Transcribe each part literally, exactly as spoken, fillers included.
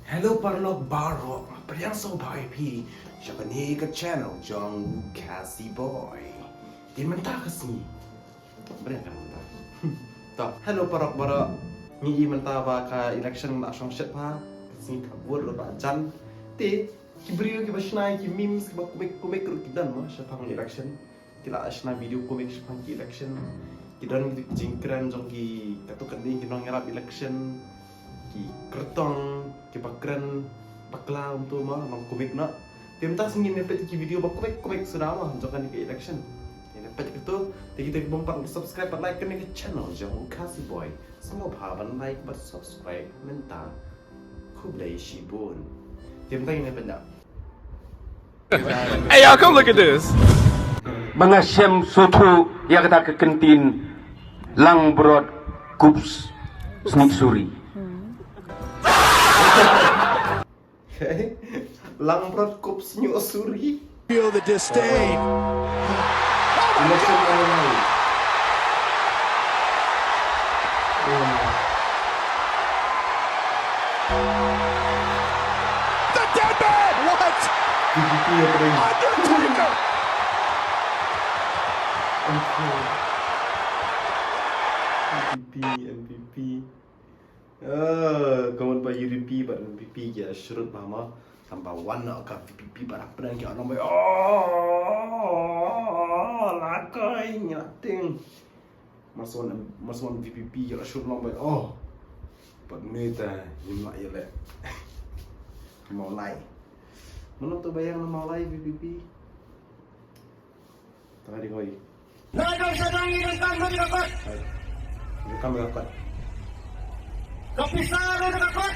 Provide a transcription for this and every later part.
Hello paralok baroh, pdiang sngewbha ïa phi sha kane ka channel jong u Khasi Boy. Te mynta ka sngi, pdiang ka mynta. To, hello paralok baroh. Ngi i mynta ba ka election la shong shet bha, ka sngi ka vote ruh ba jan. Te ki briew kiba shna ki memes, kiba comic comic ruh ki don mo shaphang election. Ki la shna video comic shaphang ki election. Ki don ki jingkren jong ki katto katne ki nongïarap election. Ki kyrtong, kiba kren bakla, kumto mo, long comic noh. Te mynta ngin ïa peit ki video ba comic comic suda mo jong kane ka election. Ngin ïa peit kato. Te kita kibym pat subscribe bad like kane ka channel jong u Khasi Boy, sngewbha ban like bad subscribe mynta. Khublei shibun. Te mynta ngin ïa peit noh. Hey, y'all, come look at this. Ba nga shem suthu ïa kata ka kyntien langbrot kup sniek suri. Okay. Langbrot kup sniek suri. Feel the disdain. Election online. Hmm. The dead man! What? V P P happening. Undertaker! Okay. V P P, M V P. Eh, ka mut ba U D P bad N P P ki ïa shrut bha mo. Tangba wan noh ka V P P bad hapdeng ki ong ba, oh, la kai ngi la tieng. Mar sa wan, mar sa wan V P P ki la shrut long ba, oh. Bad une te ngim lah ïaleh. Mawlai. Mano to ba ïeng na Mawlai V P P? Tang hadi kawei. Na dang sdang ïa ka kam ka kot. Hai. Ïa ka kam ka kot. Ka pisa ruh ka kot.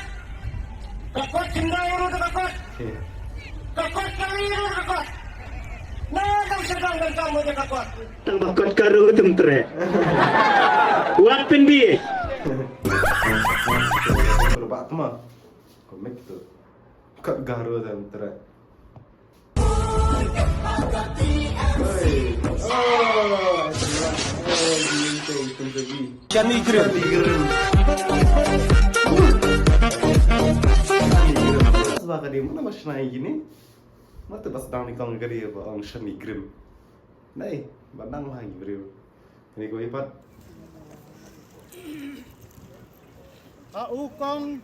Ka kot Hyundai ruh ka kot. Okay. Ka kot kali ruh ka kot. Na dang sdang ka kam ka kot. Tang ba kot ka ruh tum tre. Wat pynbi. Berbak tu mah. Komik tu. Kot ka ruh tum tre. Shani Grim. Shani Grim. Shani Grim. Ba ka dei, mano ba shna ïa kine? Mano ba sdang ïa kong ka dei ba ong Shani Grim. Nai, ba nang ha ki briew. Kane kawei pat. Ha u kong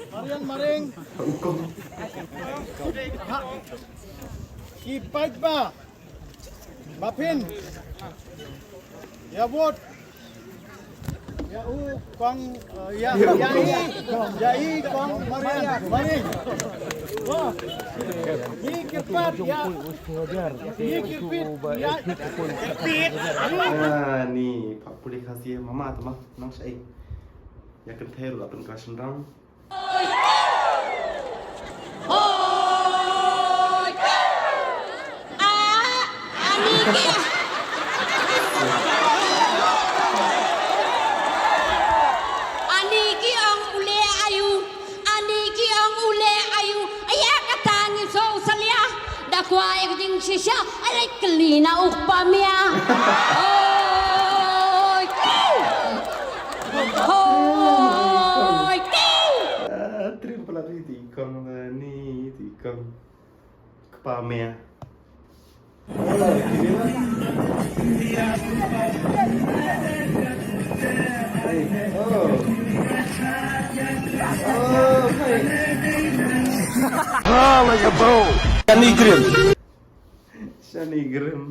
Mariang Maring. Ha u kong. Ha. Ki paidbah ba phin ïa vote ïa u kong, eh, ïa, ïa u kong. Ïa i, ïa i kong Mariang Maring. Wah. Ngi kyrpad ïa Ni kyrpit, ya. Ah, ni, Pak Pule Khasi, mama, tama, nang shai. Ya kynthei ruh la pynkylla shynrang. Hoi! Ah, ani ki. Ani ki ong u leh aïu. Ani ki ong u leh aïu, ïa kata ngi sngewsalia. Da kwah ïa ka jingshisha, ai leit kylli na u kpa mia. Hoi kiu. Hoi kiu. Ah, trim pala ti ti kong ni ti kong. Kpa mia. Shani Grim. Shani Grim.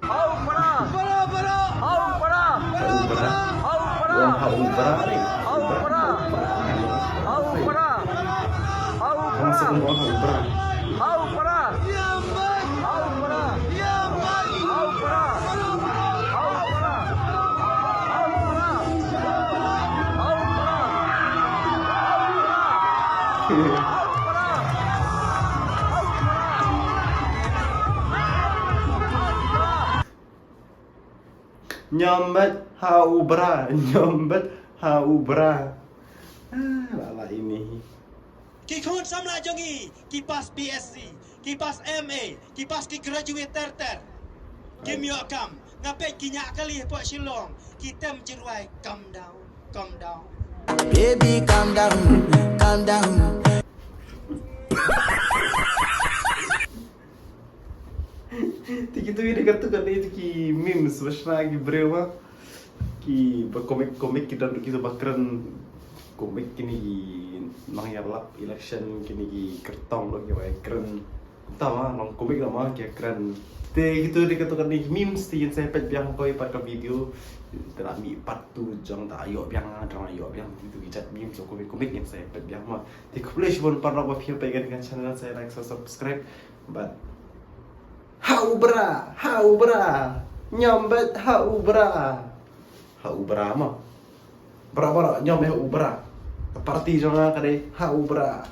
Hau para! Para, para! Hau para! Hau para! Hau para! Hau para! Hau para! Hau para! Hau para! Hau para! Hau para! Nyambet ha u bra, nyambet ha u bra. Ah, la la ini. Ki khun samla jong ngi, ki pass B S C, ki pass M A, ki pass ki graduate ter ter. Ki mih kam, nga peit ki ñiah kali hapoh Shillong, ki tem jingrwai, come down, come down. Baby, calm down, calm down. Te kito ki dei katto katne ki memes ba shna ki briew ma. Ki ba comic comic ki don ki ba kren comic kine ki nongïalap election kine ki kyrtong lo ki ba kren. Tama long comic nama ki kren. Te kito dei katto katne ki memes te ïa sa peit biang ko pat ka video. Te la mih part two jong ta ïoh biang jong ïoh biang kito ki jait memes jong comic comic ïa sa peit biang ma. Te khublei shibun paralok ba phi peit ka channel sa like sa subscribe. But ha u bra, ha u bra. Ñiom bad ha u bra. Ha u bra ma. Bra bra ñiom ha u bra. Ka party jong nga ka dei ha u bra.